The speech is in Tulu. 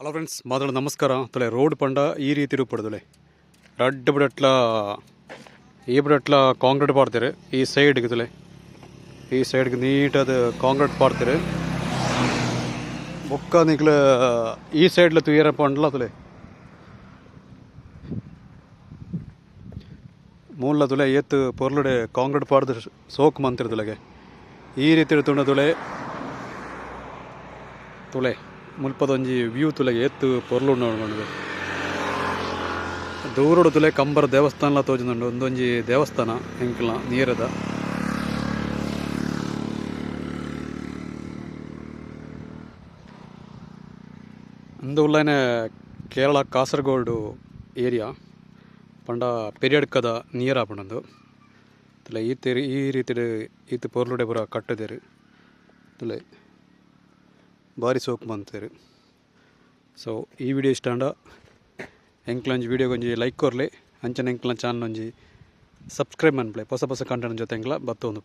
ಹಲೋ ಫ್ರೆಂಡ್ಸ್, ಮಾತಾಡ ನಮಸ್ಕಾರ. ತುಲೆ ರೋಡ್ ಪಂಡ ಈ ರೀತಿ ರೂಪಡ್ದುಲೆ ರಡ್ಡ್ ಬಡಟ್ಲ ಈ ಬಡಟ್ಲ ಕಾಂಕ್ರೀಟ್ ಪಾಡ್ತಾರೆ. ಈ ಸೈಡ್ಗೆ ತುಲೆ, ಈ ಸೈಡ್ಗೆ ನೀಟಾದ ಕಾಂಕ್ರೀಟ್ ಪಾಡ್ತಾರೆ. ಬೊಕ್ಕ ನಿಕ್ಲ ಈ ಸೈಡ್ಲ ತೂಯರ ಪಂಡಲ ತುಲೆ ಮೂಲ ತುಲೆ ಏತ್ ಪೊರ್ಲುಡೆ ಕಾಂಕ್ರೀಟ್ ಪಾಡ್ದು ಸೋಕ್ ಮಂತಿರ್ತುಲೆಗೆ. ಈ ರೀತಿ ತುಂಡ ತುಲೆ ತುಲೆ ಮುಲ್ಪದೊಂಜಿ ವ್ಯೂ ತುಲೆಗೆ ಏತ್ ಪೊರ್ಲು ಉಂಡು. ದೂರಡು ತುಲೆ ಕಂಬರ ದೇವಸ್ಥಾನಲ ತೋಜುಂಡು. ಒಂದೊಂಜಿ ದೇವಸ್ಥಾನ ಎಂಕ್ಲ ನೀರದ. ಉಂದು ಉಲ್ಲನೆ ಕೇರಳ ಕಾಸರಗೋಡು ಏರಿಯಾ ಪಂಡ ಪೆರಿಯಡ್ಕದ ನೀರ ಪಂಡಂದು ತುಲೆ. ಈ ತೇರಿ ಈ ರೀತಿಡ್ ಈತ್ ಪೊರ್ಲುಡೆ ಪೂರ ಕಟ್ಟುದೆರ್ ತುಲೆ, ಬಾರಿ ಸೋಕು ಮಂತೇರು. ಸೊ ಈ ವಿಡಿಯೋ ಇಷ್ಟ ಆಂಡ ಎಂಕ್ಲೊಂಜಿ ವಿಡಿಯೋ ಒಂಜಿ ಲೈಕ್ ಕೊರ್ಲೆ, ಅಂಚನೆ ಎಂಕ್ಲ ಚಾನಲ್ ಒಂಜಿ ಸಬ್ಸ್ಕ್ರೈಬ್ ಮನ್ಪುಲೆ. ಹೊಸ ಹೊಸ ಕಂಟೆಂಟ್ ಜೊತೆ ಎಂಕ್ಲ ಬತ್ತೊಂದು.